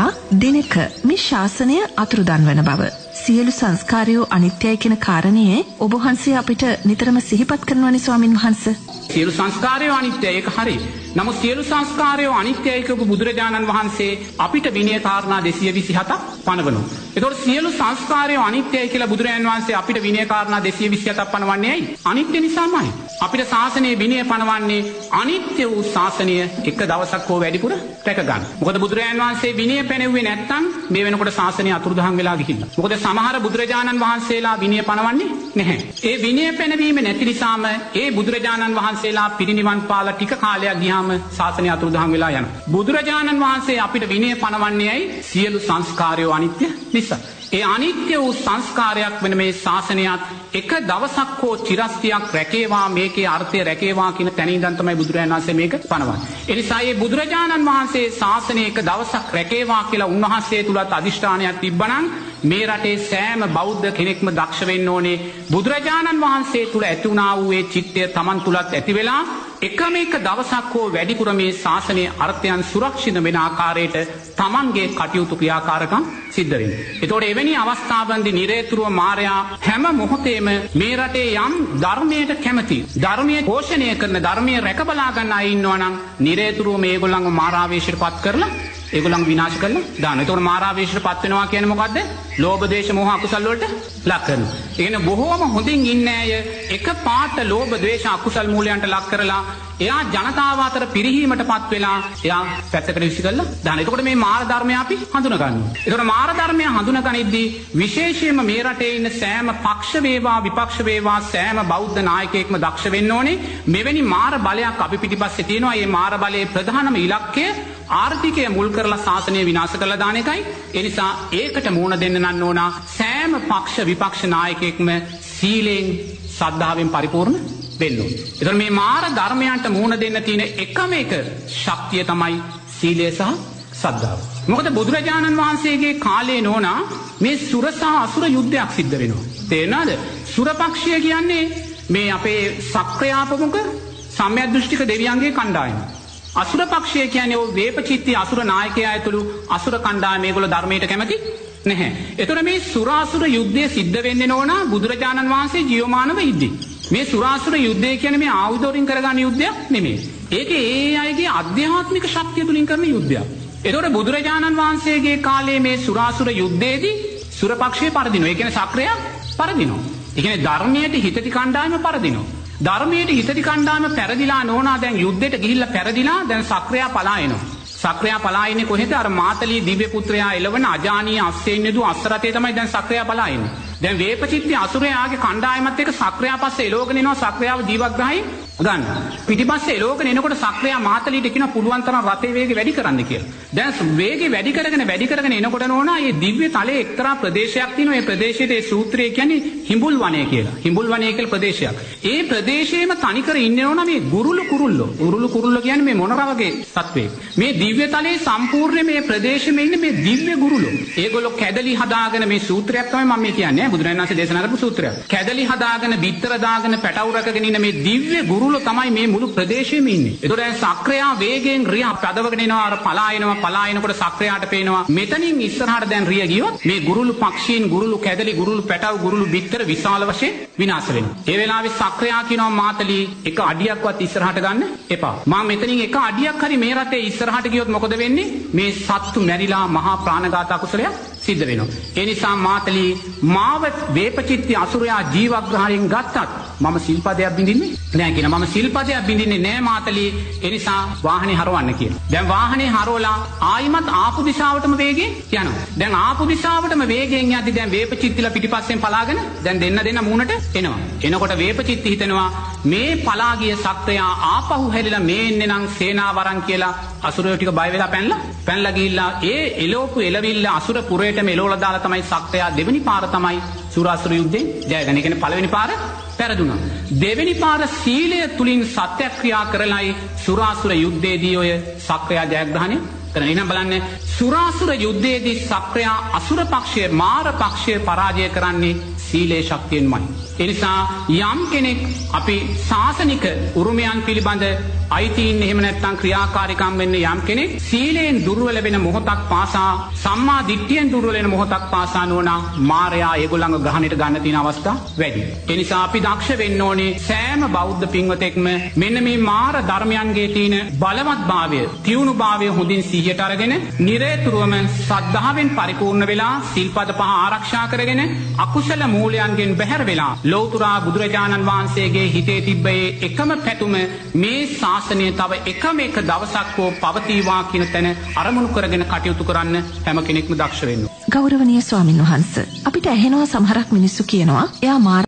තියෙනවා දිනක මේ ශාසනය අතුරුදන් වන බව. සියලු සංස්කාරයෝ අනිත්‍යයි කියන කාරණේ ඔබ වහන්සේ අපිට නිතරම සිහිපත් කරනවනේ ස්වාමින් වහන්සේ. සියලු සංස්කාරයෝ අනිත්‍යයි, ඒක හරි. නමුත් සියලු සංස්කාරයෝ අනිත්‍යයි කියපු බුදුරජාණන් වහන්සේ අපිට විනය කාරණා 227ක් පනවනවා. ඒතකොට සියලු සංස්කාරයෝ අනිත්‍යයි කියලා බුදුරජාණන් වහන්සේ අපිට විනය කාරණා 227ක් පනවන්නේ ඇයි? අනිත්‍ය නිසාමයි. අපිට ශාසනයේ විනය පනවන්නේ අනිත්‍ය වූ ශාසනය එක දවසක් හෝ වැඩිපුර රැක ගන්න. මොකද බුදුරජාණන් වහන්සේ විනය පැනෙව්වේ නැත්නම් මේ වෙනකොට ශාසනය අතුරුදහන් වෙලා ගිහිල්ලා. මොකද සමහර බුදුරජාණන් වහන්සේලා විනය පනවන්නේ නැහැ. ඒ විනය පැනවීම නැති නිසාම ඒ බුදුරජාණන් වහන්සේලා පිරිනිවන් පාලා ටික කාලයක් ගියාම ශාසනය අතුරුදහන් වෙලා යනවා. බුදුරජාණන් වහන්සේ අපිට විනය පනවන්නේ ඇයි? සියලු සංස්කාරයෝ අනිත්‍ය නිසා. ඒ අනිත්‍ය වූ සංස්කාරයක් වෙන මේ ශාසනයත් එක දවසක් හෝ චිරස්තියක් රැකේවා, මේකේ අර්ථය රැකේවා කියන තැන ඉඳන් තමයි බුදුරජාණන් වහන්සේ මේක පනවන්නේ. ඒ නිසා මේ බුදුරජාණන් වහන්සේ ශාසනය එක දවසක් රැකේවා කියලා උන්වහන්සේ තුලත් අදිෂ්ඨානයක් තිබ්බනම් මේ රටේ සෑම බෞද්ධ කෙනෙක්ම දක්ෂ වෙන්න ඕනේ බුදුරජාණන් වහන්සේ තුල ඇති වුණා වූ ඒ චිත්තය Taman තුලත් ඇති වෙලා එකම එක දවසක් හෝ වැඩිපුර මේ ශාසනයේ අර්ථයන් සුරක්ෂිත වෙන ආකාරයට Tamanගේ කටයුතු ක්‍රියාකාරකම් සිද්ධ වෙනවා. ඒතකොට එවැනි අවස්ථාවන්දී නිරේතුරුව මාරයා හැම මොහොතේම මේ රටේ යම් ධර්මයට කැමති, ධර්මයේ පෝෂණය කරන, ධර්මයේ රැක බලා ගන්න අය ඉන්නවා නම් නිරේතුරුව මේගොල්ලන්ව මාරාවේශයට පත් කරලා ඒගොල්ලන් විනාශ කරලා දානවා. ඒතකොට මාරාවේශයට පත් වෙනවා කියන්නේ මොකද්ද? ලෝභ, ද්වේෂ, මෝහ අකුසල් වලට ලක් කරනවා. ඒ කියන්නේ බොහෝම හොඳින් ඉන්න අය එක පාට ලෝභ, ද්වේෂ, අකුසල් මූලයන්ට ලක් කරලා එයා ජනතාව අතර පිරිහීමට පත් වෙලා එයා පැත්තකට විසි කරලා දානවා. එතකොට මේ මාර ධර්මය අපි හඳුනා ගන්නවා. එතකොට මාර ධර්මය හඳුනා ගනිද්දී විශේෂයෙන්ම මේ රටේ ඉන්න සෑම පක්ෂ වේවා විපක්ෂ වේවා සෑම බෞද්ධ නායකයෙක්ම දක්ෂ වෙන්න ඕනේ. මෙවැනි මාර බලයක් අපි පිටිපස්සේ තියෙනවා. මේ මාර බලයේ ප්‍රධානම ඉලක්කය ආර්ථිකය මුල් කරලා ශාසනය විනාශ කරලා දාන එකයි. ඒ නිසා ඒකට මුහුණ දෙන්න නම් ඕන සෑම පක්ෂ විපක්ෂ නායකයෙක්ම සීලෙන් සද්ධාවෙන් පරිපූර්ණ වෙන්න ඕන. ඒතර මේ මාර ධර්මයන්ට මුහුණ දෙන්න තියෙන එකම එක ශක්තිය තමයි සීලය සහ සද්ධාව. මොකද බුදුරජාණන් වහන්සේගේ කාලේ නෝනා මේ සුර සහ අසුර යුද්ධයක් සිද්ධ වෙනවා. තේරෙනවද? සුර පක්ෂය කියන්නේ මේ අපේ සක්‍රයාපමුඛ සම්‍යක් දෘෂ්ටික දෙවියන්ගේ කණ්ඩායම. අසුර පක්ෂය කියන්නේ ඔය වේපචිත්ති අසුර නායකයා ඇතුළු අසුර කණ්ඩායම. මේගොල්ලෝ ධර්මයට කැමති නැහැ. ඒතර මේ සුරාසුර යුද්ධය සිද්ධ වෙන්නේ නෝනා බුදුරජාණන් වහන්සේ ජීවමානව ඉද්දි. මේ සුරාසුර යුද්ධය කියන්නේ මේ ආයුධ වලින් කරගන්න යුද්ධයක් නෙමෙයි. ඒක ඒ අයගේ අධ්‍යාත්මික ශක්තිය තුලින් කරන යුද්ධයක්. ඒතකොට බුදුරජාණන් වහන්සේගේ කාලේ මේ සුරාසුර යුද්ධයේදී සුර පක්ෂය පරදිනවා. ඒ කියන්නේ සක්‍රයා පරදිනවා. ඒ කියන්නේ ධර්මයට හිතටි කණ්ඩායම පරදිනවා. ධර්මයට හිතටි කණ්ඩායම පෙරදිලා නෝනා දැන් යුද්ධයට ගිහිල්ලා පෙරදිලා දැන් සක්‍රයා පලා එනවා. සක්‍රයා පලා එන්නේ කොහෙද? අර මාතලී දිව්‍ය පුත්‍රයා එළවන අජානීය අස්සෙන්නදු අස්සරතේ තමයි දැන් සක්‍රයා පලා එන්නේ. දැන් වේපචිත්ති අසුරයාගේ කණ්ඩායමත් එක්ක සක්‍රයා පස්සේ එළවගෙන එනවා. සක්‍රයාව ජීවග්‍රහයි ගන්න. පිටිපස්සේ එළවගෙන එනකොට සක්‍රයා මාතලීට කියනවා පුළුවන් තරම් රථේ වේගය වැඩි කරන්න කියලා. දැන් වේගය වැඩි කරගෙන එනකොට නෝනා මේ දිව්‍ය තලයේ එක්තරා ප්‍රදේශයක් තියෙනවා. ඒ ප්‍රදේශයේ ඒ සූත්‍රය කියන්නේ හිඹුල් වනය කියලා. හිඹුල් වනය කියලා ප්‍රදේශයක්. ඒ ප්‍රදේශයේම තනිකර ඉන්නේ නෝනා මේ ගුරුළු කුරුල්ලෝ. ගුරුළු කුරුල්ලෝ කියන්නේ මේ මොනර වගේ සත්වෙක්. මේ දිව්‍ය තලයේ සම්පූර්ණ මේ ප්‍රදේශෙම ඉන්නේ මේ දිව්‍ය ගුරුලෝ. ඒගොල්ලෝ කැදලි හදාගෙන, මේ සූත්‍රයක් තමයි මම මේ කියන්නේ. බුදුරජාණන් වහන්සේ දේශනා කරපු සූත්‍රයක්. කැදලි හදාගෙන, බිත්තර දාගෙන, පැටවු රැකගෙන ඉන්න මේ දිව්‍ය ගුරුලෝ තමයි මේ මුළු ප්‍රදේශෙම ඉන්නේ. ඒතකොට දැන් සක්‍රයා වේගයෙන් රිය පදවගෙන එනවා. අර පලා එනවා. පලා එනකොට සක්‍රයාට පේනවා මෙතනින් ඉස්සරහට දැන් රිය ගියොත් මේ ගුරුළු පක්ෂීන්, ගුරුළු කැදලි, ගුරුළු පැටවු, ගුරුළු බිත්තර විශාල වශයෙන් විනාශ වෙනවා. ඒ වෙලාවේ සක්‍රයා කියනවා මාතලී එක අඩියක්වත් ඉස්සරහට ගන්න එපා. මම මෙතනින් එක අඩියක් හරි මේ රටේ ඉස්සරහට ගියොත් මොකද වෙන්නේ? මේ සත්තු මැරිලා මහා ප්‍රාණඝාත අකුසලයක් සිද්ධ වෙනවා. ඒ නිසා මාතලී මාව වේපචිත්ති අසුරයා ජීවග්‍රහයෙන් ගත්තත් මම සිල්පදයක් බින්දින්නේ නෑ කියනවා. මම සිල්පදයක් බින්දින්නේ නෑ මාතලී. ඒ නිසා වාහනේ හරවන්න කියනවා. දැන් වාහනේ හරවලා ආයිමත් ආපු දිශාවටම වේගයෙන් යනවා. දැන් ආපු දිශාවටම වේගයෙන් යද්දි දැන් වේපචිත්තිලා පිටිපස්සෙන් පලාගෙන දැන් දෙන්න දෙන්න මූණට එනවා. එනකොට වේපචිත්ති හිතනවා මේ පලා ගිය සක්‍රයා ආපහු හැරිලා මේ එන්නේ නම් සේනාවරන් කියලා අසුරයෝ ටික බය වෙලා පැනලා ගිහිල්ලා ඒ එලෝපු එලවිල්ල අසුර පුරේටම එලෝලා දාලා තමයි සක්‍රයා දෙවෙනි පාර තමයි සුරාසුර යුද්ධයෙන් ජයගන්නේ. ඒ කියන්නේ පළවෙනි පාර පෙරදුනා. දෙවෙනි පාර සීලය තුලින් සත්‍යක්‍රියා කරලයි සුරාසුර යුද්ධයේදී ඔය සක්‍රයා ජයග්‍රහණය කරන. එහෙනම් බලන්න සුරාසුර යුද්ධයේදී සක්‍රයා අසුර පක්ෂය මාර පක්ෂය පරාජය කරන්නේ සීලේ ශක්තියෙන්මයි. ඒ නිසා යම් කෙනෙක් අපි ශාසනික උරුමයන් පිළිබඳ අයිතීන් එහෙම නැත්නම් ක්‍රියාකාරීකම් වෙන්නේ යම් කෙනෙක් සීලයෙන් දුර්වල වෙන මොහොතක් පාසා, සම්මා දිට්ඨියෙන් දුර්වල වෙන මොහොතක් පාසා නෝනා මාරයා ඒගොල්ලන්ව ග්‍රහණයට ගන්න තියෙන අවස්ථා වැඩි. ඒ නිසා අපි දක්ෂ වෙන්න ඕනේ සෑම බෞද්ධ පින්වතෙක්ම මෙන්න මේ මාර ධර්මයන්ගේ තියෙන බලවත්භාවය, තියුණුභාවය හොඳින් සිහියට අරගෙන නිරේතුරුවම සද්ධාවෙන් පරිපූර්ණ වෙලා සිල්පද පහ ආරක්ෂා කරගෙන අකුසල මූලයන්ගෙන් බැහැර වෙලා ලෞතුරා බුදුරජාණන් වහන්සේගේ හිතේ තිබ්බ ඒ එකම පැතුම මේ ශාසනය තව එකම එක දවසක් හෝ පවතිවා කියන තැන අරමුණු කරගෙන කටයුතු කරන්න හැම කෙනෙක්ම දක්ෂ වෙන්න. ගෞරවනීය ස්වාමින් වහන්සේ, අපිට ඇහෙනවා සමහරක් මිනිස්සු කියනවා එයා මාර